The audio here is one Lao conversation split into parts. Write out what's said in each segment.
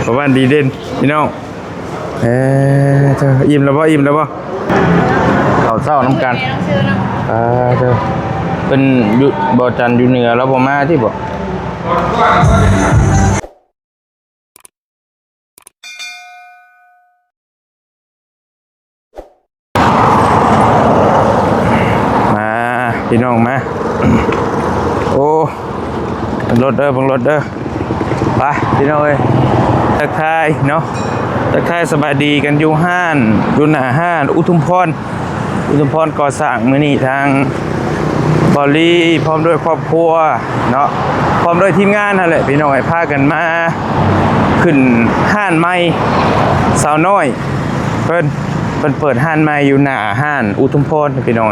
ປະມານດີເດັ່ນພີ່ນ້ອງ. ເອີ ເຈົ້າ ອີ່ມແລ້ວບໍ່? ອີ່ມແລ້ວບໍ່? ເຂົ້າເຊົ້ານຳກັນ. ອ່າ ເຈົ້າ ເພິ່ນຢູ່ ບໍ່ຈັນຢູ່ເໜືອ ລາວບໍ່ມາຕິບໍ? ມາພີ່ນ້ອງມາ. ໂອ້ ເບິ່ງລົດເດີ ເບິ່ງລົດເດີ. ໄປພີ່ນ້ອງເອີຍ ທັກທາຍເນາະ ທັກທາຍສະບາຍດີກັນຢູ່ຮ້ານ ຢູ່ໜ້າຮ້ານອຸທຸມພອນ ອຸທຸມພອນກໍ່ສ້າງ. ມື້ນີ້ທາງບ່າວລີພ້ອມດ້ວຍຄອບຄົວເນາະ ພ້ອມດ້ວຍທີມງານຫັ້ນແຫຼະພີ່ນ້ອງເອີຍ ພາກັນມາຂຶ້ນຮ້ານໃໝ່ ສາວນ້ອຍເພິ່ນ ເພິ່ນເປີດຮ້ານໃໝ່ຢູ່ໜ້າຮ້ານອຸທຸມພອນພີ່ນ້ອງ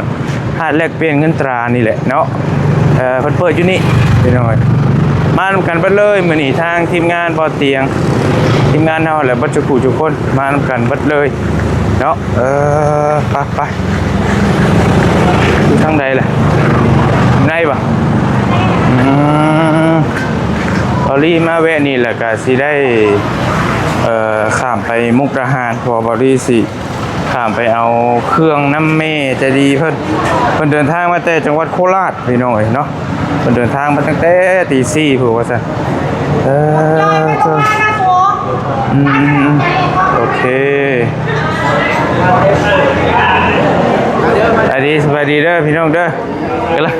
ຮ້ານແລກປ່ຽນເງິນຕານີ້ແຫຼະເນາະ. ເອີ ເພິ່ນເປີດຢູ່ນີ້ພີ່ນ້ອງເອີຍ ມານຳກັນເບິດເລີຍມື້ນີ້ ທາງທີມງານບໍ່ຕຽງ ທີມງານເຮົາແຫຼະ ເບິດທຸກຜູ້ທຸກຄົນ ມານຳກັນເບິດເລີຍເນາະ. ເອີ ໄປ ໄປ ຢູ່ທາງໃດລະ? ໃນບໍ່? ອືມ ເບົາລີມາແວະນີ້ແຫຼະ ກະຊິໄດ້ ເອີ ຂ້າມໄປມຸກດາຫານ ເພາະວ່າເບົາລີຊິຂ້າມໄປເອົາເຄື່ອງນຳແມ່ໃຈດີເພິ່ນ ເພິ່ນເດີນທາງມາແຕ່ຈັງຫວັດໂຄລາດພີ່ນ້ອງເອີຍເນາະ. ເພິ່ນເດີນທາງມາຕັ້ງແຕ່ຕີສີ່ພຸ້ນວ່າຊັ້ນ. ເອີ ເຈົ້າ ອືມ ໂອເຄ ສະບາຍດີ ສະບາຍດີເດີພີ່ນ້ອງເດີ. ກຳລັງ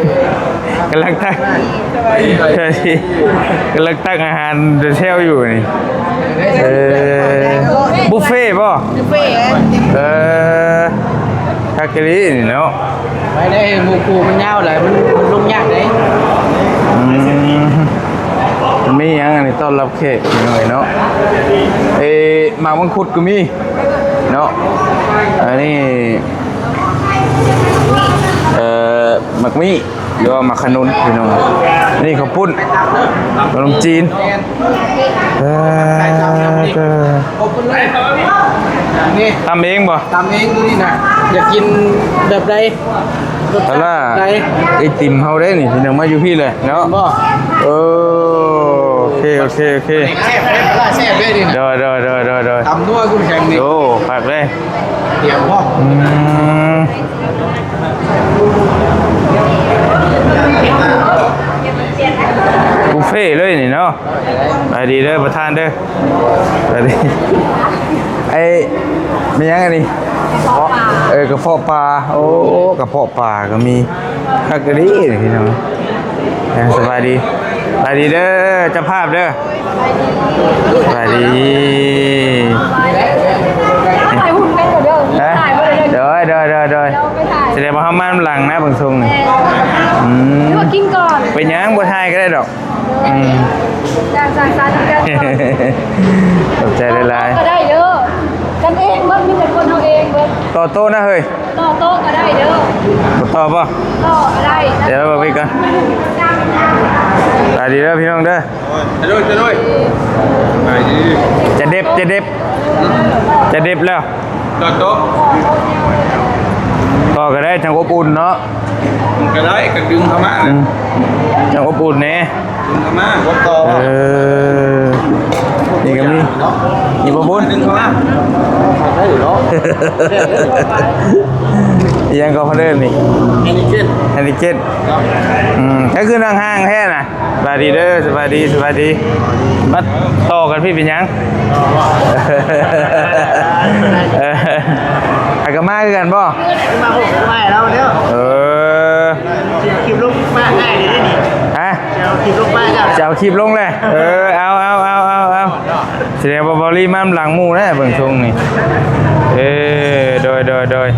ກຳລັງຕັກ ກຳລັງຕັກອາຫານແຖວຢູ່ນີ້. ເອີ ບຸບເຟບໍ່? ບຸບເຟ ເອີ ເອີ ຄັກອີ່ຫຼີນີ້ເນາະ. ໄປໄດ້ ໝູ່ຄູ່ມັນຍາວຫຼາຍ ມັນ ມັນລົງຍາກເດ້. ອືມ ມັນມີຫຍັງອັນນີ້ຕ້ອນຮັບແຂກໜ້ອຍເນາະ. ເອີ ໝາກມັງຄຸດກໍມີເນາະ. ອັນນີ້ ເອີ ໝາກມີ້ ຫຼືວ່າໝາກຂະໜູນພີ່ນ້ອງ. ນີ້ເຂົ້າປຸ້ນ ຂະໜົມຈີນ. ເອີ ເອີ ນີ້ ຕຳເອງບໍ່? ຕຳເອງໂຕນີ້ນະ. ຢາກກິນແບບໃດ? ແຕ່ລະໄອຕິມເຮົາເດ້ນີ້ ພີ່ນ້ອງ ມາຢູ່ພີ້ເລີຍເນາະ. ບໍ່ ເອີ ໂອເຄ ໂອເຄ ໂອເຄ ແຊບເດ້ ປາແຊບເດ້ນີ້ນະ. ໂດຍ ໂດຍ ໂດຍ ໂດຍ ຕຳນົວຄືແຂງນີ້. ໂອ້ ຄັກເດ້ ຕຽມພ້ອມ. ອືມ ບຸບເຟເລີຍນີ້ເນາະ. ສະບາຍດີເດີປະທານເດີ. ສະບາຍດີ. ໄອ້ ແມ່ນຫຍັງອັນນີ້? ເອີ ກະເພາະປາ. ໂອ້ ກະເພາະປາກໍມີ. ຄັກອີ່ຫຼີພີ່ນ້ອງ. ເອີ ສະບາຍດີ ສະບາຍດີເດີ ເຈົ້າພາບເດີ. ສະບາຍດີ. ຖ່າຍຮູບກັນເດີ. ຮະ? ໂດຍ ໂດຍ ໂດຍ ໂດຍ. ສະແດງວ່າເຮົາມານຳຫຼັງນະ ເບິ່ງຊົງນີ້. ອືມ ກິນກ່ອນ. ເປັນຫຍັງ ບໍ່ຖ່າຍກໍໄດ້ດອກ. ອືມ ຈ້າງ ສ້າງສັນກັນ. ຂອບໃຈຫຼາຍໆ. ຕໍ່ໂຕະກໍໄດ້ເດີ ກັນເອງເບິດ ມີແຕ່ຄົນເຮົາເອງເບິດ. ຕໍ່ໂຕະນະເຮີ້ຍ. ຕໍ່ໂຕະກໍໄດ້ເດີ. ບໍ່ຕໍ່ບໍ່? ຕໍ່ກໍໄດ້. ດຽວເບິ່ງໄປກ່ອນ. ສະບາຍດີເດີພີ່ນ້ອງເດີ. ໂດຍ ໂດຍ ໂດຍ. ສະບາຍດີ. ຈະເດັບ ຈະເດັບ ຈະເດັບແລ້ວ. ຕໍ່ໂຕະ ຕໍ່ກໍໄດ້ ຈັ່ງອົບອຸ່ນເນາະ. ມັນກໍໄດ້ ກໍດຶງເຂົ້າມາ. ອືມ ຈັ່ງອົບອຸ່ນແດ່. ດຶງເຂົ້າມາ ບໍ່ຕໍ່. ເອີ ນີ້ກໍມີ ນີ້ບໍ່ບຸນ ດຶງເຂົ້າມາ ໄດ້ຢູ່ເນາະ. ອີຫຍັງກໍເພິ່ນເອີ້ນນີ້ ເຮນິເກັນ ເຮນິເກັນເນາະ. ອືມ ກໍຄືນັ່ງຫ່າງແທ້ນະ. ສະບາຍດີເດີ ສະບາຍດີ ສະບາຍດີ. ມາຕໍ່ກັນພີ້ເປັນຫຍັງ? ເອີ ໃຜກໍມາຄືກັນບໍ່? ມາພົບກັບອ້າຍລາວແລ້ວ. ເອີ ຊິເອົາຄລິບລົງປະອ້າຍເດ້ນີ້. ຮະ? ຊິເອົາຄລິບລົງປະເຈົ້າ. ຈະເອົາຄລິບລົງແຫຼະ. ເອີ ເອົາ ເອົາ. ສະແດງວ່າເບົາລີມານຳຫຼັງໝູ່ແລ້ວເບິ່ງຊົງນີ້. ເອີ ໂດຍ ໂດຍ ໂດຍ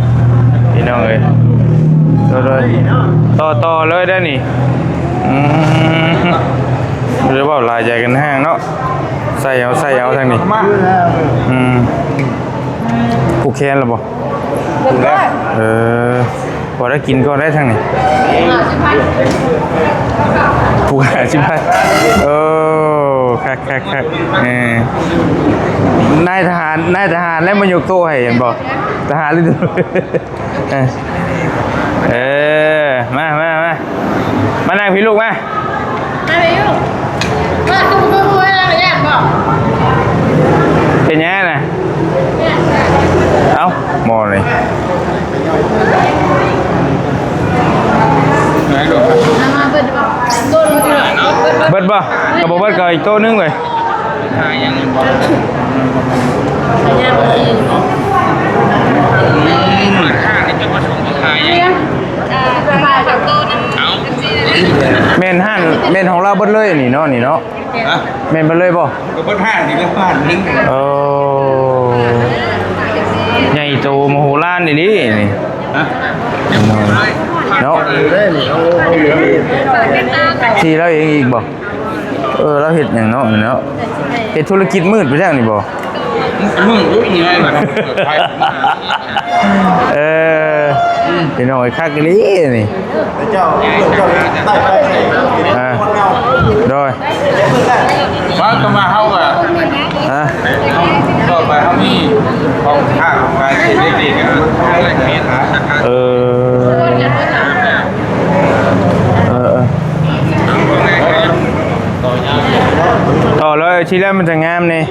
ພີ່ນ້ອງເອີຍ. ໂດຍ ໂດຍ ຕໍ່ ຕໍ່ເລີຍເດ້ນີ້. ອືມ ບໍ່ໄດ້ເວົ້າຫຼາຍໃຈກັນແຮງເນາະ. ໃສ່ເອົາ ໃສ່ເອົາທາງນີ້. ອືມ ຜູກແຂນແລ້ວບໍ່? ຜູກແລ້ວ. ເອີ ພໍໄດ້ກິນກ່ອນໄດ້ທາງນີ້. ຜູກຫ້າສິບພັນ. ໂອ້ ຄັກໆໆ. ເອີ ນາຍທະຫານ ນາຍທະຫານແລ້ວມາຍົກໂຕະໃຫ້ເຫັນບໍ່? ທະຫານຫຼື ເອີ ເອີ ມາ ມາ ມາ ມານັ່ງພີ້ລູກມາ. ມາພີ້ລູກ ມາ ຕຸ້ມ ຕຸ້ມ ມາ ຢ້ານບໍ່? ຕົວໜຶ່ງເລີຍ. ແມ່ນຮ້ານ ແມ່ນຂອງລາວເບິດເລີຍນີ້ເນາະ ນີ້ເນາະ. ຮະ? ແມ່ນເບິດເລີຍບໍ່? ກໍເບິດຮ້ານນີ້ແຫຼະ ຮ້ານນີ້. ໂອ້ ໃຫຍ່ໂຕມະໂຫລານອີ່ຫຼີນີ້. ຮະ? ເນາະ ທີ່ລາວເອງອີກບໍ່? ເອີ ລາວເຮັດຫຍັງເນາະ ນີ້ເນາະ? ເຮັດທຸລະກິດມືດໄປຈັ່ງນີ້ບໍ່? ມືດຢູ່ນີ້ແຫຼະ. ເອີ ພີ່ນ້ອງເອີຍ ຄັກອີ່ຫຼີນີ້. ອ່າ ໂດຍ ວ່າກໍມາເຮົາກໍ ຮະ? ຕໍ່ໄປເຮົາມີຂອງຂ້າຂອງຂາຍເສດເລັກໆ ເອີ ເອີ ເອີ ຕໍ່ເລີຍ ທີ່ແລ້ວມັນຈະງາມນີ້.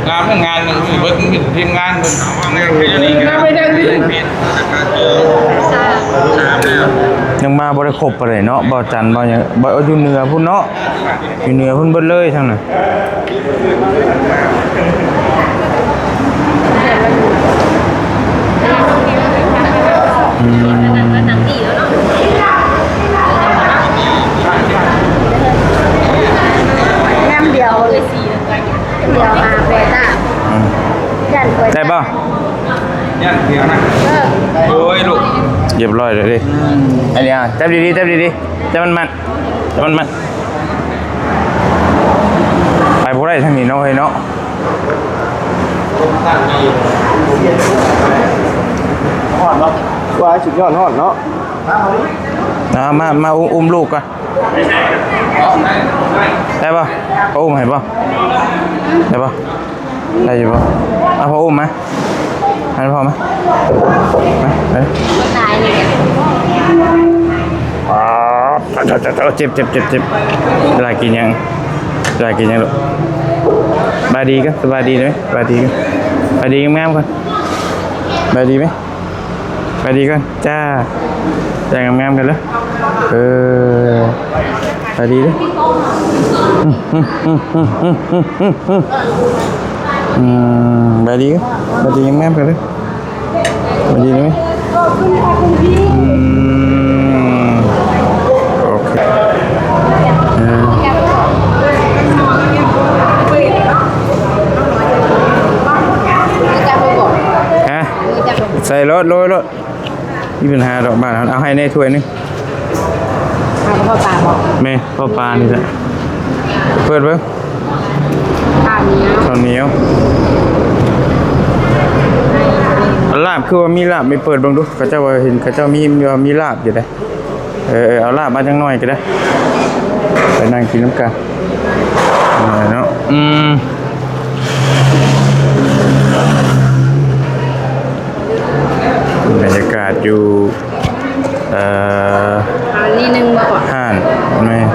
ງາມ ງາມ ເບິດທີມງານເພິ່ນ ຍັງມາບໍ່ໄດ້ຄົບປານໃດເນາະ ບ່າວຈັນ ບ່າວຫຍັງ ບ່າວ ຢູ່ເໜືອພຸ້ນເນາະ ຢູ່ເໜືອພຸ້ນເບິດເລີຍທັງນັ້ນ. ອືມ ແຮມດຽວເລີຍ ດຽວຫາກວຍຕາ ອືມ ຢ້ານກວຍຕາ ໄດ້ບໍ່? ຢ້ານດຽວນະ ເອີ ໂອ້ຍ ລູກ ຮຽບຮ້ອຍແລ້ວເດ້. ອືມ ອັນນີ້ ຈັບດີໆ ຈັບດີໆ ຈັບມັນໆ ຈັບມັນໆ. ໄປບໍ່ໄດ້ທາງນີ້ເນາະ ເຮີຍເນາະ. ຮ້ອນບໍ່? ວ່າສຸດຍອດ ຮ້ອນເນາະ. ເອົາ ມາ ມາ ອຸ້ມ ອຸ້ມລູກກ່ອນ ໄດ້ບໍ່? ພໍ່ອຸ້ມໃຫ້ບໍ່? ໄດ້ບໍ່? ໄດ້ຢູ່ບໍ່? ເອົາ ພໍ່ອຸ້ມມາ ໃຫ້ພໍ່ມາ ມາ ໄປ. ຕາຍເລີຍ ອໍ ເຈັບ ເຈັບ ເຈັບ ເຈັບ. ຫຼາຍກິນຫຍັງ? ຫຼາຍກິນຫຍັງລູກ? ສະບາຍດີກ່ອນ ສະບາຍດີໄດ້ໄໝ? ສະບາຍດີກ່ອນ ສະບາຍດີງາມໆກ່ອນ ສະບາຍດີໄໝ? ສະບາຍດີກ່ອນ ຈ້າ ຈ້າ ງາມໆກັນເດີ. ເອີ ສະບາຍດີເດີ. ອືມ ສະບາຍດີ ສະບາຍດີງາມໆກັນເດີ. ສະບາຍດີເດີ. ອືມ ໂອເຄ ເອີ ຮະ ໃສ່ໂລດ ໂລຍໂລດ. ມີບັນຫາດອກ ບ້ານເຮົາ. ເອົາໃຫ້ແດ່ຖ້ວຍໜຶ່ງ. ເອົາເຂົ້າປາບໍ່? ແມ່ນ ເຂົ້າປານີ້ແຫຼະ. ເປີດເບິ່ງ ເຂົ້າໜຽວ ເຂົ້າໜຽວ. ລາບ ຄືວ່າມີລາບ ໄປເປີດເບິ່ງດູ. ເຂົາເຈົ້າວ່າເຫັນເຂົາເຈົ້າມີ ມີລາບຢູ່ເດ້. ເອີ ເອີ ເອົາລາບມາຈັກໜ້ອຍກໍໄດ້ ໄປນັ່ງກິນນຳກັນເນາະ. ອືມ ບັນຍາກາດຢູ່ ເອີ ອັນນີ້ໜຶ່ງບໍ່? ຮ້ານ ແມ່ນ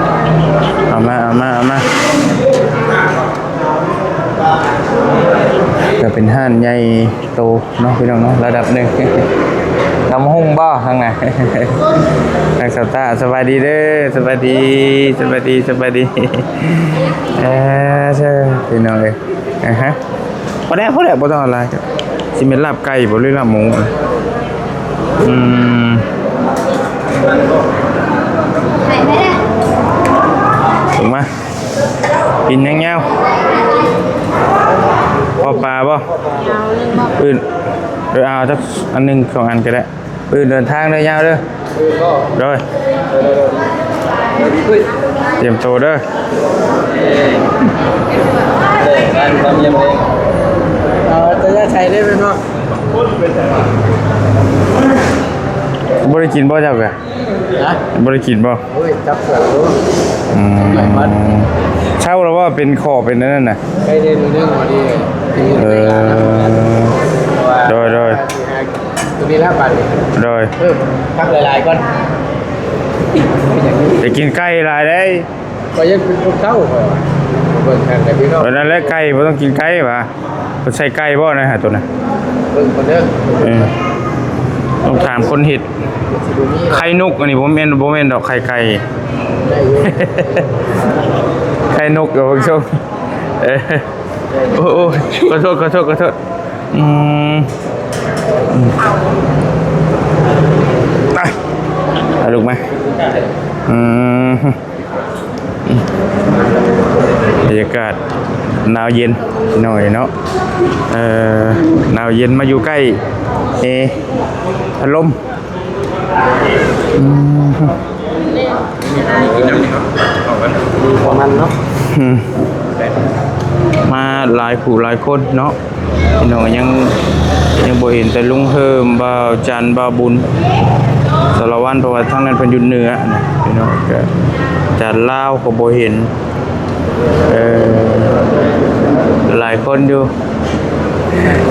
ເອົາມາ ເອົາມາ ເອົາມາ. ກໍເປັນຮ້ານໃຫຍ່ໂຕເນາະ ພີ່ນ້ອງເນາະ ລະດັບໜຶ່ງ. ຕຳບັກຫຸ່ງບໍ່ທາງນັ້ນ? ທາງສາວຕາ ສະບາຍດີເດີ ສະບາຍດີ ສະບາຍດີ ສະບາຍດີ. ເອີ ເຊີ ພີ່ນ້ອງເອີຍ ອາຮະ. ພໍແລ້ວ ພໍແລ້ວ ບໍ່ຕ້ອງເອົາຫຼາຍ. ຊິແມ່ນລາບໄກ່ບໍ່ ຫຼືລາບໝູ? ອືມ ເອົາມາ ກິນຍາວໆ. ພໍປາບໍ່? ອືມ ເອີ ເອົາຈັກອັນໜຶ່ງສອງອັນກໍໄດ້. ມື້ອື່ນເດີນທາງເດີ ຍາວເດີ. ໂດຍ ຕຽມໂຕເດີ. ເອີ ຕະຍະໄຊເດ້ແມ່ນບໍ່? ບໍ່ໄດ້ກິນບໍ່ເຈົ້າກະ? ຮະ? ບໍ່ໄດ້ກິນບໍ່? ໂອ້ຍ ຈັບເສືອໂລດ. ອືມ ເຊົາແລ້ວວ່າເປັນຂໍ້ເປັນອັນນັ້ນນະ? ໄດ້ເດືອນໜຶ່ງພໍດີ. ເອີ ໂດຍ ໂດຍ. ໂຕນີ້ລະບາດນີ້. ໂດຍ ເອີ ພັກຫຼາຍໆກ່ອນ. ໄດ້ກິນໄກ່ຫຼາຍເດ້. ຂ້ອຍຍັງເປັນຄົນເຖົ້າ ຂ້ອຍວ່າ ເບິ່ງທາງໃດພີ່ນ້ອງ. ເອີ ນັ້ນແຫຼະ ໄກ່ ບໍ່ຕ້ອງກິນໄກ່ຫວາ? ເພິ່ນໃສ່ໄກ່ບໍ່ນະ ໂຕນັ້ນ? ເບິ່ງກ່ອນເດີ. ເອີ ຕ້ອງຖາມຄົນເຮັດ. ໄຂ່ນົກອັນນີ້ ບໍ່ແມ່ນ ບໍ່ແມ່ນດອກ ໄຂ່ໄກ່. ໄດ້ຢູ່. ໄຂ່ນົກຢູ່ ທ່ານຜູ້ຊົມ. ເອີ ໂອ້ ໂອ້ ຂໍໂທດ ຂໍໂທດ ຂໍໂທດ. ອືມ ອືມ ໄປ ເອົາລູກມາ. ອືມ ອືມ ບັນຍາກາດໜາວເຢັນໜ້ອຍເນາະ. ເອີ ໜາວເຢັນ ມາຢູ່ໃກ້ແອ ພັດລົມ. ອືມ ປະມານເນາະ ອືມ ມາຫຼາຍຜູ້ຫຼາຍຄົນເນາະ. ພີ່ນ້ອງຍັງ ຍັງບໍ່ເຫັນແຕ່ລຸງເຮີມ ບ່າວຈັນ ບ່າວບຸນ ສາລະວັນ ເພາະວ່າທາງນັ້ນເພິ່ນຢູ່ເໜືອນະ. ພີ່ນ້ອງກະ ຈານລາວກໍບໍ່ເຫັນ ເອີ ຫຼາຍຄົນຢູ່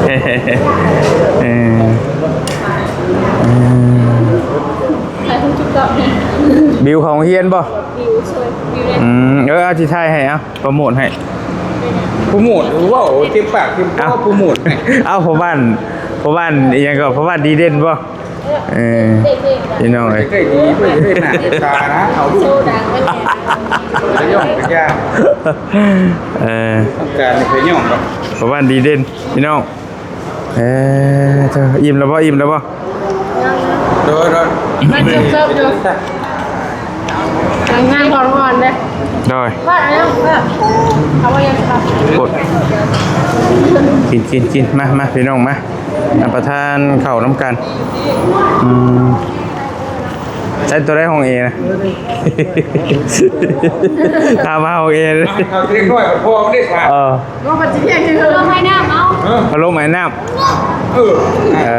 ເອີ ອືມ ບິວເຂົ້າໂຮງຮຽນບໍ່? ບິວຊ່ວຍ ບິວແດ່. ອືມ ເອີ ອາ ຊິຖ່າຍໃຫ້ ເອົາ ໂປຣໂມດໃຫ້. ໂປຣໂມດ ເວົ້າເຕັມປາກເຕັມຄໍ ເອົ້າ ໂປຣໂມດໃຫ້. ເອົ້າ ພໍ່ບ້ານ ພໍ່ບ້ານອີ່ຫຍັງກໍ ພໍ່ບ້ານດີເດັ່ນບໍ່? ເອີ ພີ່ນ້ອງເອີຍ ໃກ້ດີເພິ່ນເລີຍໜ້າເຮັດຕານະ ເອົາລູກ ໂຊດັງໄປແລ້ວ ໄປຍ້ອງໄປຢ່າ ເອີ ຕ້ອງການໃຫ້ໄປຍ້ອງບໍ່? ພໍ່ບ້ານດີເດັ່ນ ພີ່ນ້ອງ. ເອີ ເຈົ້າ ອີ່ມແລ້ວບໍ່? ອີ່ມແລ້ວບໍ່? ໂດຍ ໂດຍ ມັນເສີບໆຢູ່ ງານຂອງອ່ອນເດ້. ໂດຍ ວ່າແລ້ວ ເອີ ເອົາໄວ້ຍັງຊິ ໂພດ ກິນ ກິນ ກິນ ມາ ມາ ພີ່ນ້ອງ ມາ ຮັບປະທານເຂົ້ານຳກັນ. ອືມ ໃຊ້ຕົວໃດຫ້ອງແອນະ? ຖາມຫາຫ້ອງແອນະ. ເອົາເດັກນ້ອຍກັບພໍ່ມັນໄດ້ຖາມ. ເອີ ວ່າມັນຊິພຽງຊື່ ເອີ ໃຫ້ນ້ຳເອົາ ເອີ ພັດລົມໃຫ້ນ້ຳ. ເອີ ເອີ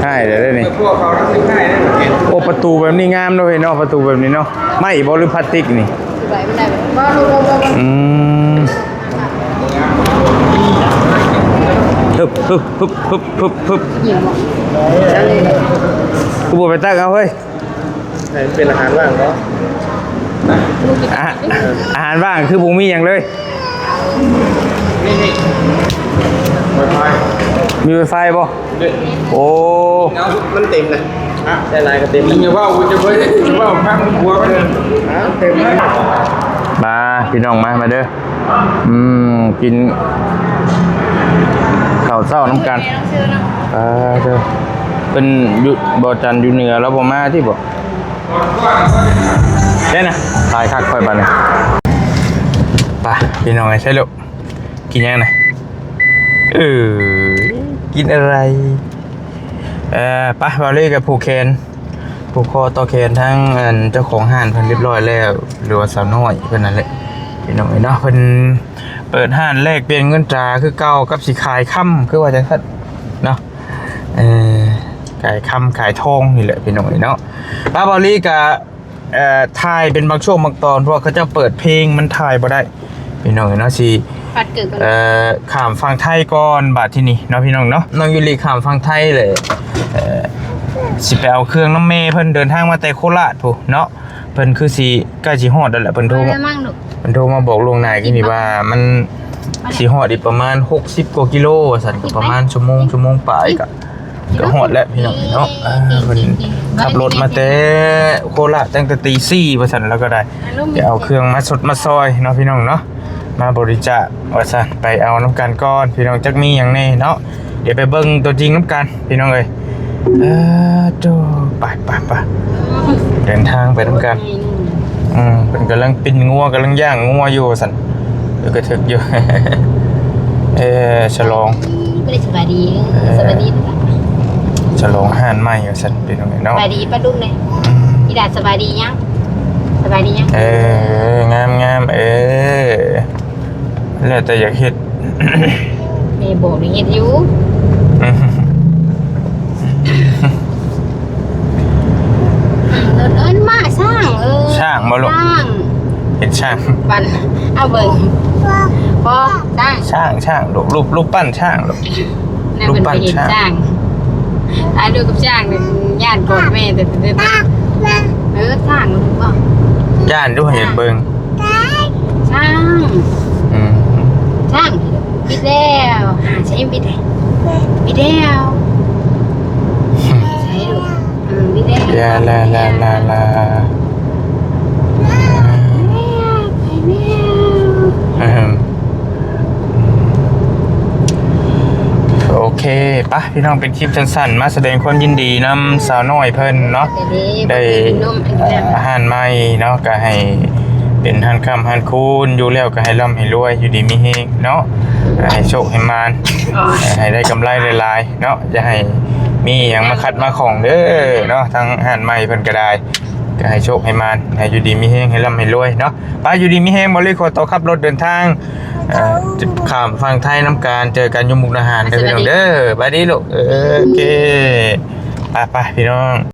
ໃຫ້ແລ້ວເດ້ນີ້. ເອີ ພວກເຂົາທັງສິບໃຫ້ໄດ້. ໂອ້ ປະຕູແບບນີ້ງາມເນາະເວີຍເນາະ ປະຕູແບບນີ້ເນາະ. ໄມ້ບໍ່ ຫຼືພລາສຕິກນີ້? ອືມ ຮຶບ ຮຶບ ຮຶບ ຮຶບ ຮຶບ ຮຶບ. ຄືບໍ່ໄປຕັກເອົາເຮີ້ຍ? ໃຫ້ເປັນອາຫານວ່າງເນາະ. ອາ ອາຫານວ່າງຄືບໍ່ມີຫຍັງເລີຍ. ມີໄວຟາຍບໍ່? ໂອ້ ມັນເຕັມນະ. ໃຊ້ຫຼາຍກໍເຕັມ. ຢ່າເວົ້າ ຢ່າເວົ້າ ຢ່າເວົ້າ ພັງຫົວມັນ. ເຕັມ. ມາ ພີ່ນ້ອງ ມາ ມາເດີ. ອືມ ກິນເຂົ້າເຊົ້ານຳກັນ. ເອີ ເດີ ເພິ່ນຢູ່ ບໍ່ຈັນຢູ່ເໜືອ ລາວບໍ່ມາຕິບໍ? ໄດ້ນະ ຫຼາຍຄັກຂ້ອຍບາດນີ້. ໄປ ພີ່ນ້ອງເອີຍ ໃສ່ໂລດ. ກິນຫຍັງນະ? ເອີ ກິນອະໄລ? ເອີ ໄປ ບ່າວລີ້ກໍຜູກແຂນ ຜູກຄໍຕໍ່ແຂນທາງ ອັນ ເຈົ້າຂອງຮ້ານເພິ່ນຮຽບຮ້ອຍແລ້ວ ຫຼືວ່າສາວນ້ອຍເພິ່ນນັ້ນແຫຼະ ພີ່ນ້ອງເອີຍເນາະ. ເພິ່ນເປີດຮ້ານແລກປ່ຽນເງິນຕາຄືເກົ່າ ກັບຊິຂາຍຄຳ ຄືວ່າຈັ່ງຊັ້ນເນາະ. ເອີ ຂາຍຄຳຂາຍທອງນີ້ແຫຼະ ພີ່ນ້ອງເອີຍເນາະ. ປ້າ ບ່າວລີ້ກະ ເອີ ຖ່າຍເປັນບາງຊ່ວງບາງຕອນ ເພາະວ່າເຂົາເຈົ້າເປີດເພງ ມັນຖ່າຍບໍ່ໄດ້ ພີ່ນ້ອງເອີຍເນາະ. ຊິ ເອີ ຂ້າມຝັ່ງໄທກ່ອນບາດທີນີ້ເນາະ ພີ່ນ້ອງເນາະ. ນ້ອງຢູລິຂ້າມຝັ່ງໄທແຫຼະ ເອີ ຊິໄປເອົາເຄື່ອງນຳແມ່ເພິ່ນ ເດີນທາງມາແຕ່ໂຄລາດພຸ້ນເນາະ. ເພິ່ນຄືຊິໃກ້ຊິຮອດແລ້ວແຫຼະ ເພິ່ນໂທມາ ເພິ່ນໂທມາບອກລ່ວງໜ້າຄືນີ້ວ່າ ມັນຊິຮອດອີກປະມານຫົກສິບກວ່າກິໂລວ່າຊັ້ນ ກໍປະມານຊົ່ວໂມງ ຊົ່ວໂມງປາຍ ກໍ ກໍຮອດແລ້ວ ພີ່ນ້ອງເນາະ. ເອີ ເພິ່ນຂັບລົດມາແຕ່ໂຄລາດຕັ້ງແຕ່ຕີສີ່ວ່າຊັ້ນ ແລ້ວກໍໄດ້ໄປເອົາເຄື່ອງມາຊົດມາຊອຍເນາະ ພີ່ນ້ອງເນາະ ມາບໍລິຈາກວ່າຊັ້ນ. ໄປເອົານຳກັນກ່ອນ ພີ່ນ້ອງ ຈັກມີຫຍັງແດ່ເນາະ. ດຽວໄປເບິ່ງຕົວຈິງນຳກັນ ພີ່ນ້ອງເອີຍ. ເອີ ໂຕ ໄປ ໄປ ໄປ ເດີນທາງໄປນຳກັນ. ອືມ ເພິ່ນກຳລັງປີ້ນງົວ ກຳລັງຍ່າງງົວຢູ່ວ່າຊັ້ນ. ເອີ ກະຖືກຢູ່ ເອີ ສະຫຼອງ ບໍ່ໄດ້ສະບາຍດີ ເອີ ສະບາຍດີ ສະຫຼອງຮ້ານໃໝ່ວ່າຊັ້ນ ພີ່ນ້ອງເນາະ. ສະບາຍດີປ້າລຸງເລີຍ. ອືມ ອີດາສະບາຍດີຍັງ? ສະບາຍດີຍັງ? ເອີ ງາມໆ ເອີ ແລ້ວແຕ່ຢາກເຮັດ ແມ່ບອກໃຫ້ເຮັດຢູ່. ເອີ້ນ ເອີ້ນມ້າຊ້າງ ເອີ ຊ້າງບໍ່ລູກ? ຊ້າງ ເຮັດຊ້າງ ປັ່ນ ເອົາເບິ່ງ ບໍ່ ຊ້າງ ຊ້າງ ຊ້າງລູກ ຮູບ ຮູບປັ້ນຊ້າງລູກ ຮູບປັ້ນຊ້າງ. ອ່າ ດູກັບຊ້າງນີ້ ຢ້ານກອດແມ່ແຕ່ ແຕ່ ແຕ່ ເອີ ຊ້າງ ຮູ້ບໍ່? ຢ້ານຢູ່ ໃຫ້ເບິ່ງ ຊ້າງ ອືມ ຊ້າງ ບິດແລ້ວ ຫາ ໃຊ້ບິດ ບິດແລ້ວ ໃຊ້ລູກ ເອີ ບິດແລ້ວ ລາ ລາ ລາ ລາ ລາ. ອ່ະ ພີ່ນ້ອງ ເປັນຄລິບສັ້ນໆ ມາສະແດງຄວາມຍິນດີນຳສາວນ້ອຍເພິ່ນເນາະ ໄດ້ຮ້ານໃໝ່ເນາະ ກໍໃຫ້ເປັນຮ້ານຄ້າຮ້ານຄູນ ຢູ່ແລ້ວກໍໃຫ້ລ່ຳໃຫ້ລວຍ ຢູ່ດີມີແຮງເນາະ ໃຫ້ໂຊກໃຫ້ໝານ ໃຫ້ໄດ້ກຳໄລຫຼາຍໆເນາະ ຢ່າໃຫ້ມີຫຍັງມາຂັດມາຂ້ອງເດີເນາະ ທາງຮ້ານໃໝ່ເພິ່ນກໍໄດ້ ກໍໃຫ້ໂຊກໃຫ້ໝານ ໃຫ້ຢູ່ດີມີແຮງ ໃຫ້ລ່ຳໃຫ້ລວຍເນາະ ໄປ ຢູ່ດີມີແຮງ ບໍ່ລີຂໍຕົວຂັບລົດເດີນທາງ ເອີ ຂ້າມຝັ່ງໄທນຳກັນ ເຈີກັນຢູ່ມຸກດາຫານເດີພີ່ນ້ອງເດີ ໄປດີລູກ ເອີ ໂອເຄ ໄປໆ ພີ່ນ້ອງ.